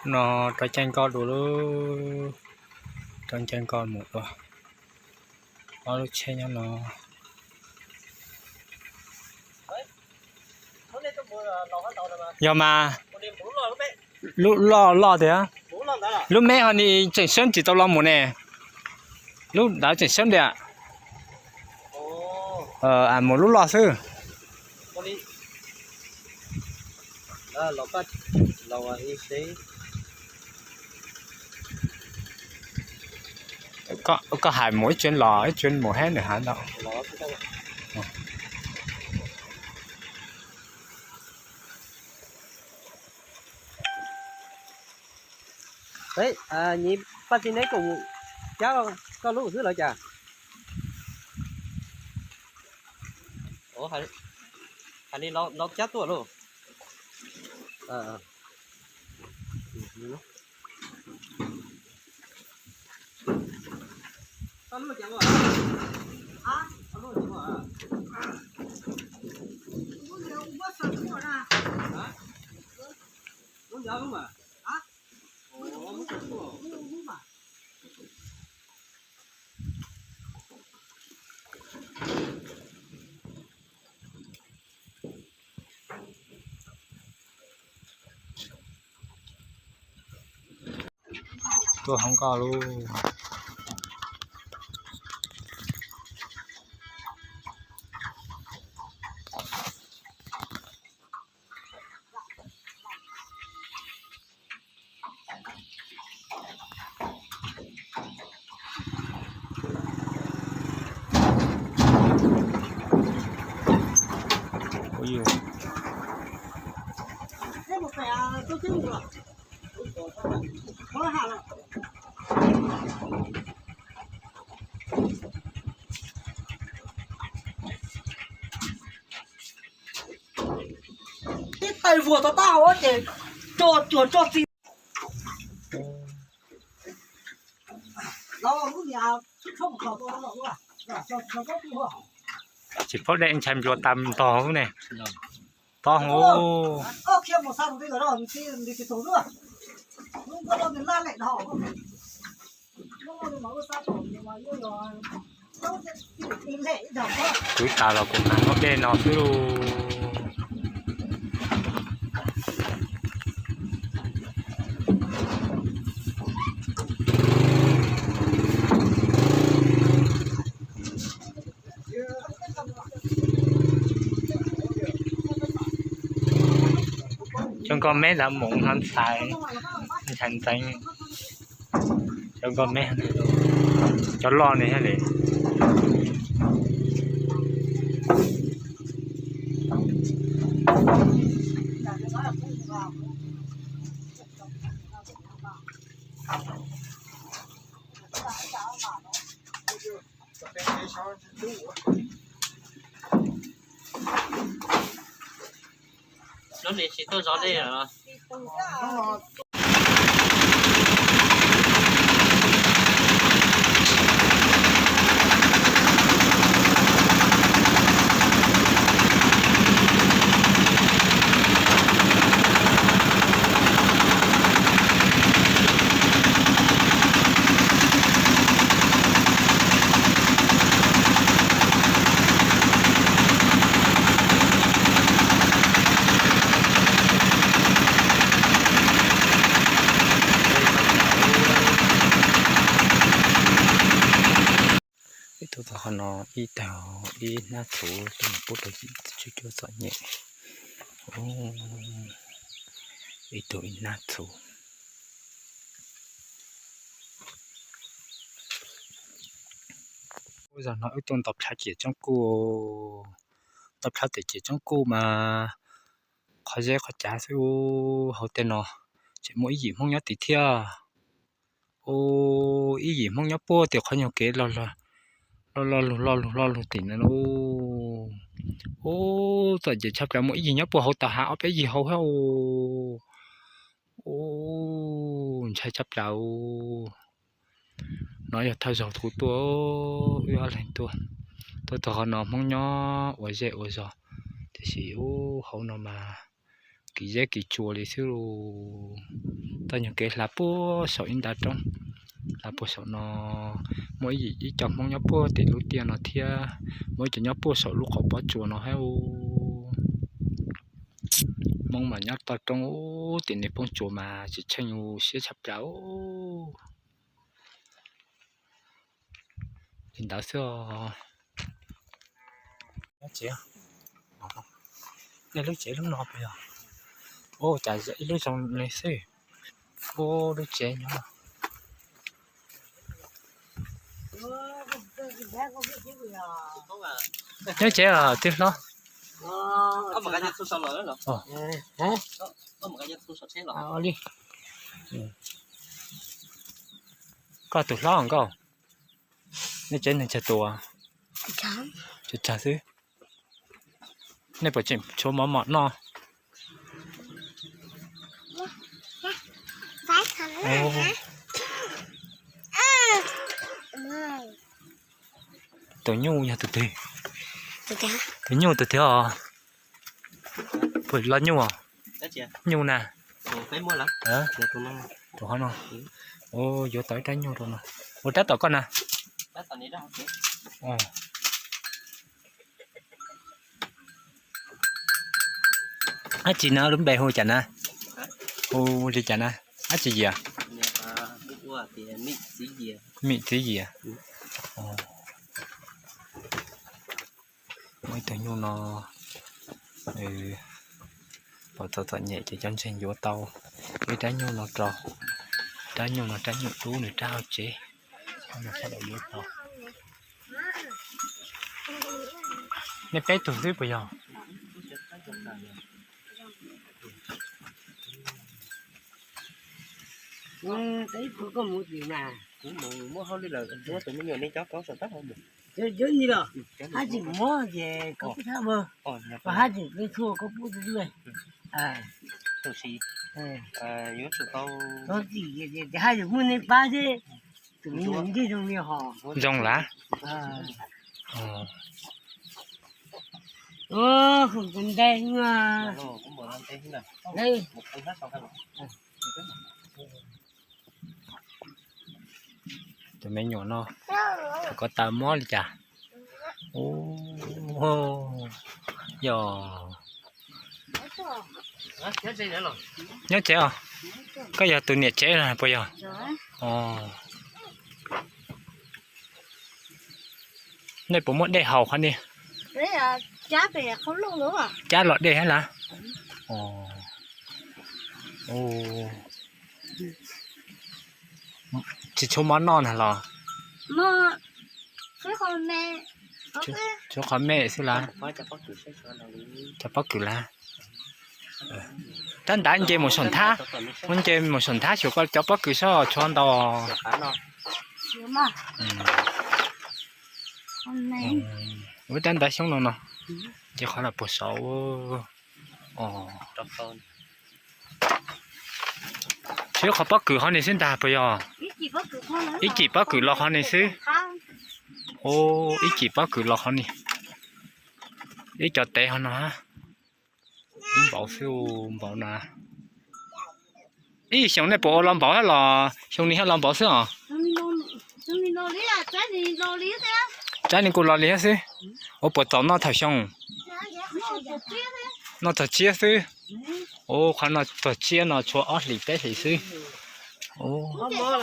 No rov caij nkoj dua lauj, rov caij nkoj mus dua. Ob lub tsheb nyob no. Yog mas, lub loj loj tiag. Lub me ho nis tseem sawb tsis tau los mus ne. Lub ntawd tseem sawb tiag. Mus lub loj xwb. Koj hais mus ib tsev los ib tsev mus hab nws hav ntau. Paj tsi neb koom cab koj lub xwb lawm cas? Hais li los cab tuaj lauj. Tuaj hoob nkoj lauj. Ib tais vuag tau tab hau ces tso cuag tso txi. Tsis paub dej ntshai nplua tas ntog ne. Tob hov. Kwv tas los kuv hnav ob dej no xwb lauj. Cov nkauj meb lawv mus no ntxhais, ntxhais ntxeev. Cov nkauj meb, cov loj ne thiab li. Lub nim tsis tuaj zov dej lawm. Ib tug txog qhov no ib tug, ib hnab txhuv tuaj mus pub rau yim tsib cuaj txom nyem. Ib tug ib hnab txhuv. Ub, zaum no wb tuaj nto plhaw ciam tsoob kuj, nto plhaw tim ciam tsoob kuj mas qhov zeb qhov cav xwb. Hauv tej no tseem muaj ib yim Hmoob nyob tim thiab. Ub, ib yim Hmoob nyob puag tim qhov nyuag kev lo, lo lug lo lug lo lug tim no. Ub, txom nyem tshaj plaws, muaj ib yim nyob puag hauv tav hav, ob peb yim hauv thiab. Ub, ntshai tshaj plaws. No yog thawj zaug kuv tuaj, wb ob leeg tuaj, tuaj txog qhov no Hmoob nyob ua zej ua zog, tiam sis ub hauv no mas kiv zeb kiv tsua li xwb lauj. Tau nyoog kev hla puag saum ib nta roob, hla puag saum no. Muaj ib, ib co Hmoob nyob puag tim lub tiaj no thiab, muaj ib co nyob puag saum lub qhov pob tsuas no thiab. Hmoob mas nyob toj roob ub, tim niag poob tsuas mas tsis tsheej siab tshaj plaws. Li ntawd xwb os. Lub tsev, lub no puas yog? Ua cas ib lub zoo li xwb. Ua lub tsev nyob. Nyob tsev os tij hlob. Koj tus hlob nkauj, nej tsev neeg tsawg tus? Tsawg tsawg xwb. Nej puas tseem tshuav mov mom noj? Tus nyuj yog tus twg? Tus nyuj tus twg os? Puas los nyuj os? Nyuj na. Tus hov no. Yuav tau ib rab nyuj rau no. Ua rab tom koj na. Dab tsi na, lub npe hu cas na? Hu li cas na? Dab tsi yias? Mim txiv yias. Muaj ib tug nyuj no, pom txom txom nyem ces cov ntseeg yuav tau ib rab nyuj no rau. Rab nyuj no rab nyuj dub nws rab hauv tsev. Nej peb tug xwb puas yog? Ib tug koj mus tim mas kuv mus muab hauj lwm lawm, muab tus me nyuam nej cov kauv saum tab hau mus. Cov ni los, hab tseem mob ces koj pub thab mas, hab tseem peb txhua koj pub tus twg. Tus si, yuav tsum tau, hab tseem muaj nej pab xwb, tus me nyuam ntsej zoo li hos. Zoo lawm. Khoom tus ntej, tus me nyuam no, koj tau mob li cas? Yog nyob tsev os. Koj yog tus niam tsev puas yog? Nej puas muaj dej haus qhov ni? Cab los dej thiab lawm. Tsis tshuav mov noj na los? Tshuav qhov me xwb lawm. Cov pob kws lawm. Rab ntav nce mus saum nthab, muab nce mus saum nthab xyuas koj cov pob kws seb tshuav ntau. Ua rab ntav xyoob no no, nce qhov no puag saud. Tshuav ib qhov pob kws qhov ni xwb ntag puas yog? Ib cim pob kws los qhov ni xwb. Ib cim pob kws los qhov ni. Ib co tev qhov no. Ib npaum xwb, npaum na. Ib xyoos nej puas ua los npaum thiab los xyoo ni thiaj los npaum xwb os? Tsaib ni kuj los li thiab xwb. Ua puas txaus noj thaum xyoo? Noj txog tsiab xwb. Ua qhov no txog tsiab no tshuav ob hlis peb hlis xwb. Txhuv nyuag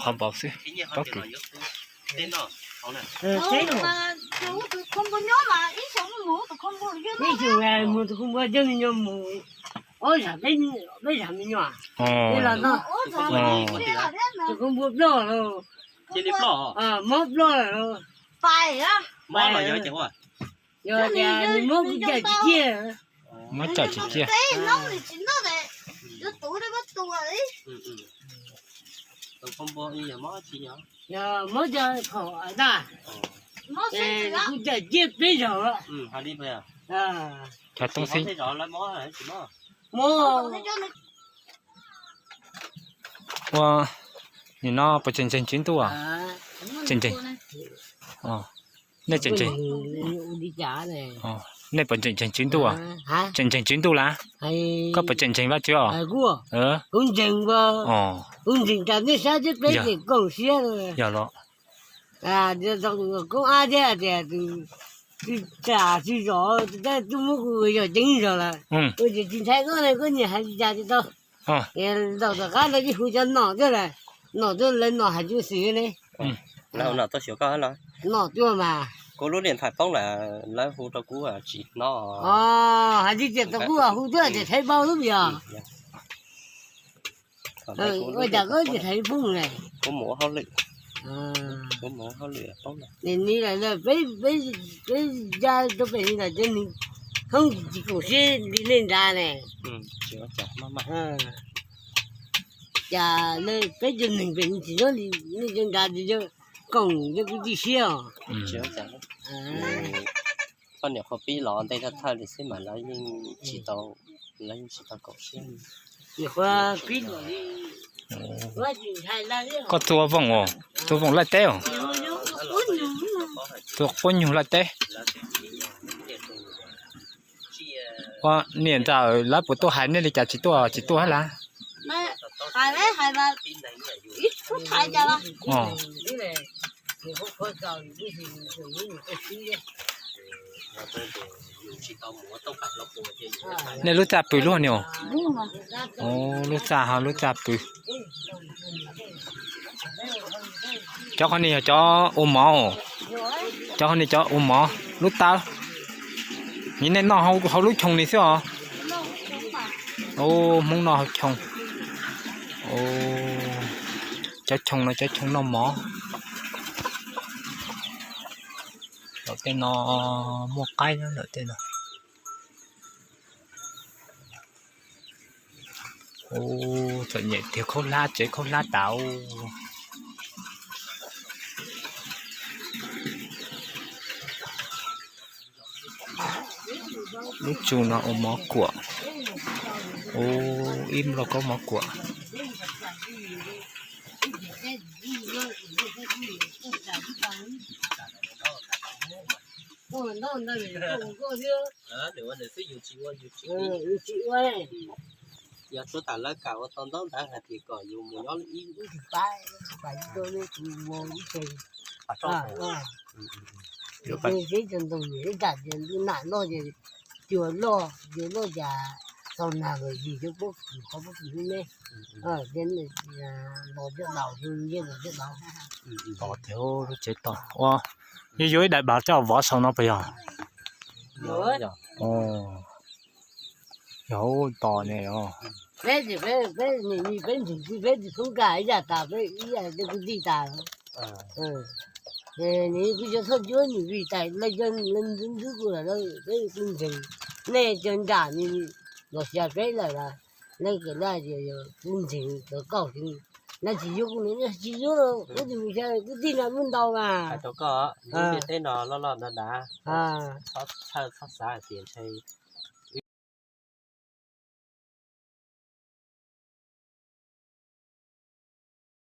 qhov npaum xwb, pob kws. Ib xyoos mus tus kheej npua coj me nyuam mus ob zag peb zag me nyuam los no. Tus kheej npua ploj los, mob ploj los. Yog tias nws mob kuv cawm tsis ciaj. Mob cawm tsis ciaj. Yog mob cov khaum tag, kuv cawm ciaj peb zaug. Cov toob xib mob. Ua, nim no puas tseem ntseeg tswv ntuj as? Tseem ntseeg. Nej tseem ntseeg. Nej puas tseem ntseeg Tswv Ntuj? Tseem ntseeg Tswv Ntuj las? Koj puas tseem ntseeg Vajtswv os? Kuv ntseeg, kuv ntseeg tas nej sab thiab peb ces koom siab. Yog los. Koob ab thiab tias tus tsis tsa tsis zos tus tab twb muab kuv yog ceev zog lawm. Kuv tias tsis ntshai koj ne, koj nyiam hais li cas tsis tau. Ces zaum tom qab ntawd ces hu cov nom tuaj lawm, nom tuaj lawv nom hais tsis xwm ne. Lawv hu nom tuaj xyuas koj los? Nom tuaj mas. Kuv lub điện thoại poob lawm, lawv hu rau kuv tsis hnov. Hais tias tau kuv hu tuaj tias Thaib Npauj lub yog. Ua cas koj tsis Thaib Npauj ne? Kuv mus ua hauj lwm, kuv mus ua hauj lwm poob lawm. Nim no peb, peb ya rau pem li ntawd ces nws hoob tsis koom siab li nej nrad ne. Cas peb cov neeg pem tsis nyob li nej cov nrad ces yog koom yog kwv tij siab os. Poj niam qhuav pib los ntej thawj thawj li xwb mas lawv yeej tsis tau, lawv yeej tsis tau koom siab. Koj tua voos os, tua voos laj teb os, tua quab nyuag laj teb. Ua niam ntawm lawv puas tuaj hais nej li cas tsis tuaj, tsis tuaj hab las? Nej lub txaj pw luaj ni os. Lub txaj ho lub txaj pw. Cov qhov ni yog cov ua mov, cov qhov ni cov ua mov lub tawb. Nim nej noj hauv lub choo ni xwb os. Hmoob noj hauv choo. Cov choo no cov choo noj mov. Ntawm tej no muaj qaib ntawm tej no. Txom nyem tiag, khaub hlab tsev khaub hlab tas. Lub tsu no ua mov kuam, ib lauj kaub mov kuam. Yog tshuav tas lawv kam ua tau ntaub ntawv hais tias kom yus mus nyob ib, ib tug pab, ib tug pab, ib tug mus ib teg. Peb cov ntoo ib tam tias ntu nam loj ces cua loj, cua loj cas tau nag los yig cov pob kws, qhov pob kws lub me, los coj daus, nce los coj daus. Tos tiag, lub tsev tos ua, yuav yuav ib daim bam coj vov saum no puas yog? Yog tos ne. Peb ces peb, peb nim no peb ntseeg txiv, peb tsis txhob kam ib yam tas, peb ib yam li kwv tij tas. Nim no kuv cov thawj cuab nim vim tas lawv cov ntxwb ntxwb kuv lawm, peb kuj ntseeg. Nej cov nram ni los xya peb lawm las, nej kawm laj ces kuj ntseeg cov kaum xwb. Lawv tsis yuav kuv, tsis yuav los kuv tus xya kwv tij no muaj ntau mas. Hais rau koj, lub ntiaj teb no loj loj nrad nrad, txhob txhawj txhob xav hais tias ntshe